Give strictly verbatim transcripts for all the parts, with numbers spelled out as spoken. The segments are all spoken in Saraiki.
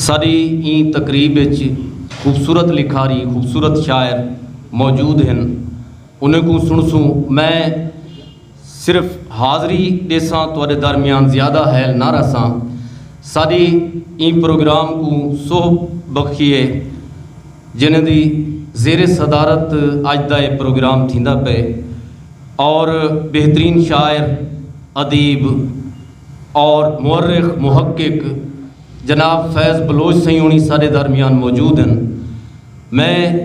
ساݙی ایں تقریب وچ خوبصورت لکھاری، خوبصورت شاعر موجود ہن، انہیں کوں سݨسوں۔ میں صرف حاضری ݙیساں، تہاݙے درمیان زیادہ حیل نہ رہساں۔ ساݙی ایں پروگرام کوں سوبھ بخشیے، جنہیں دی زیر صدارت اڄ دا اے پروگرام تھیندا پئے، اور بہترین شاعر، ادیب اور مورخ، محقق جناب فیض بلوچ سئیں ہوݨی ساݙے درمیان موجود ہن۔ میں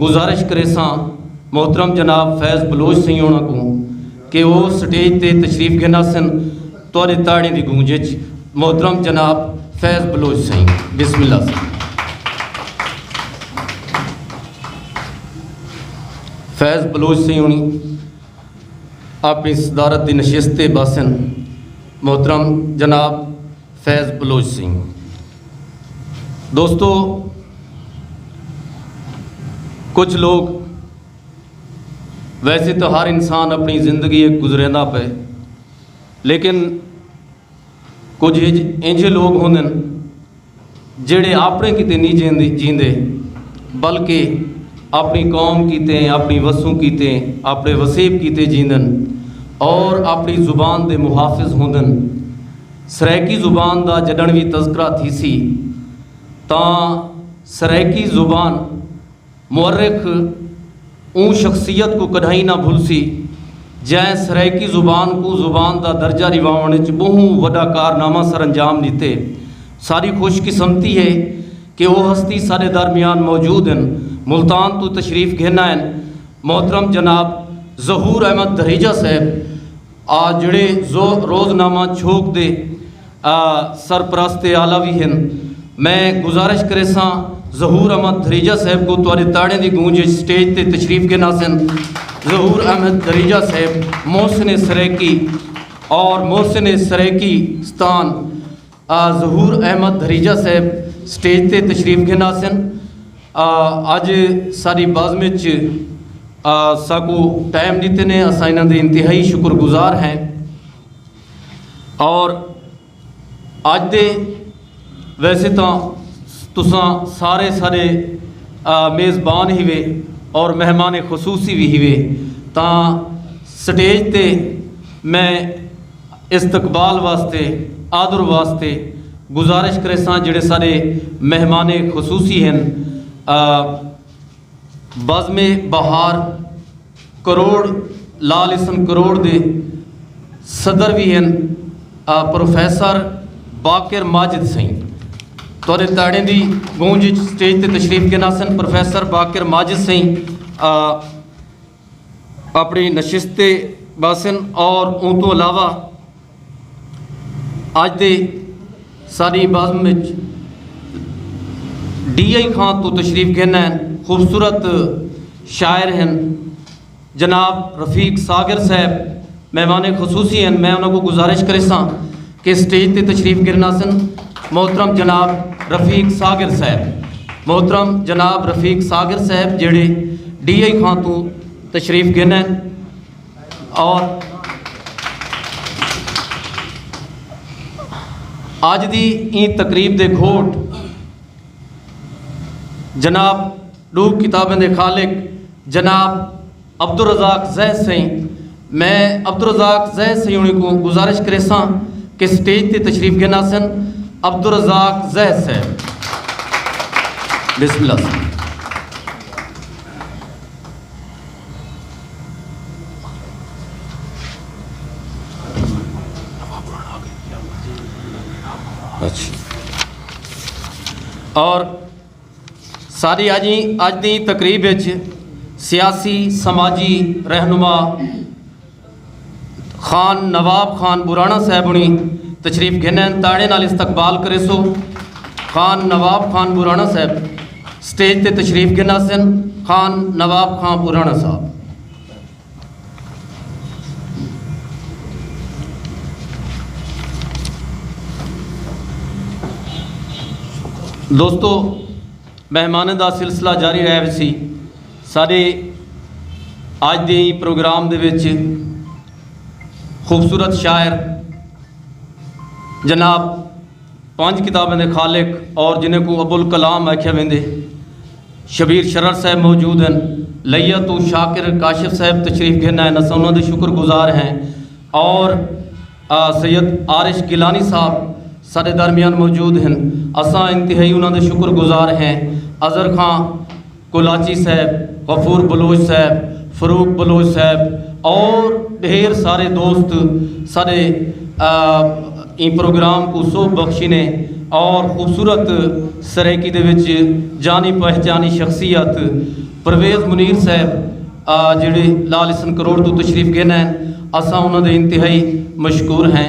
گزارش کریساں محترم جناب فیض بلوچ سئیں ہوݨاں کوں کہ او سٹیج تے تشریف گھن آسن۔ تہاݙے تاڑیں دی گونج اچ محترم جناب فیض بلوچ سئیں، بسم اللہ سئیں۔ فیض بلوچ سئیں ہوݨی اپݨی صدارت دی نشست تے باسن۔ محترم جناب فیض بلوچ سئیں۔ دوستو، کچھ لوگ، ویسے تو ہر انسان اپݨی زندگی ہک گزریندا پئے، لیکن کجھ ہج اینجھے لوگ ہوندن جیڑھے آپݨے کیتے نی جیندے، جیندے، بلکہ اپݨی قوم کیتے، اپݨی وسوں کیتے، اپݨے وسیب کیتے جیندن اور اپݨی زبان دے محافظ ہوندن۔ سرائیکی زبان دا جݙݨ وی تذکرہ تھیسی تاں سرائیکی زبان مورخ اوں شخصیت کوں کݙاہیں نہ بھلسی، جئیں سرائیکی زبان کوں زبان دا درجہ ݙیواوݨ اچ ٻہوں وݙا کارنامہ سر انجام ݙتے۔ ساݙی خوش قسمتی ہے کہ او ہستی ساݙے درمیان موجود ہن۔ ملتان توں تشریف گھن آئن محترم جناب ظہور احمد دھریجہ صاحب، آ جڑے زو-، روزنامہ چھوک دے، آ، سرپرست اعلیٰ وی ہن۔ میں گزارش کریساں ظہور احمد دھریجہ صاحب کوں تہاݙے تاڑیں دی گونج اچ سٹیج تے تشریف گھن آسن۔ ظہور احمد دھریجہ صاحب محسن سرائیکی اور محسن سرائیکی ستان، آ، ظہور احمد دھریجہ صاحب سٹیج تے تشریف گھن آسن۔ آ، اڄ ساݙی بزم اچ، آ، ساکوں ٹائم ݙتے نے، اساں انہاں دے انتہائی شکر گزار ہیں۔ اور اڄ دے ویسے تاں تساں سارے ساݙے، آ، میزبان ہیوے اور مہمان خصوصی وی ہیوے، تاں سٹیج تے میں استقبال واسطے، آدر واسطے گزارش کریساں جڑے ساݙے مہمان خصوصی ہن، آ، بزم بہار کروڑ، لال احسن کروڑ دے صدر وی ہن، آ، پروفیسر باقر ماجد سئیں۔ تہاݙے تاڑیں دی گونج اچ سٹیج تے تشریف گھن آسن پروفیسر باقر ماجد سئیں، آ، اپݨی نشست تے باسن۔ اور اوں توں علاوہ اڄ دے ساݙی بزم وچ ڈی آئی خان توں تشریف گھن آئن، خوبصورت شاعر ہن جناب رفیق ساغر صاحب مہمان خصوصی ہن۔ میں انہاں کوں گزارش کریساں کہ سٹیج تے تشریف گھن آسن محترم جناب رفیق ساغر صاحب، محترم جناب رفیق ساغر صاحب جڑے ڈی آئی خان توں تشریف گھن آئن۔ اور اڄ دی ایں تقریب دے گھوٹ جناب ݙو کتابیں دے خالق جناب عبدالرزاق زید سئیں، میں عبدالرزاق زید سئیں ہوݨی کوں گزارش کریساں کہ سٹیج تے تشریف گھن آسن۔ عبدالرزاق زید صاحب، بسم اللہ سئیں۔ اچھا۔ اور ساݙی اڄ، اڄ دی تقریب وچ سیاسی سماجی رہنما خان نواب خان ٻوراݨا صاحب ہوݨی تشریف گھن آئن، تاڑیں نال استقبال کریسو۔ خان نواب خان ٻوراݨا صاحب سٹیج تے تشریف گھن آسن۔ خان نواب خان ٻوراݨا صاحب۔ دوستو، مہمانیں دا سلسلہ جاری رہ ویسی۔ ساݙے اڄ دے ایں پروگرام دے وچ خوبصورت شاعر جناب پنج کتابیں دے خالق اور جنہیں کو ابوالکلام آکھیا ویندے، شبیر شرر صاحب موجود ہیں۔ لیا تو شاکر کاشف صاحب تشریف گھن آئے، اساں انہاں دے شکر گزار ہیں۔ اور آ، سید عارش گیلانی صاحب سارے درمیان موجود ہیں، اساں انتہائی انہاں دے شکر گزار ہیں۔ اظہر خان کولاچی صاحب، غفور بلوچ صاحب، فروق بلوچ صاحب اور ڈھیر سارے دوست سارے آ، ایں پروگرام کو سوبھ بخشی نے اور خوبصورت سرائیکی دے وچ جانی پہچانی شخصیت پرویز منیر صاحب آ، جڑے لال حسن کروڑ تو تشریف گھن ہیں، اساں انہاں دے انتہائی مشکور ہیں۔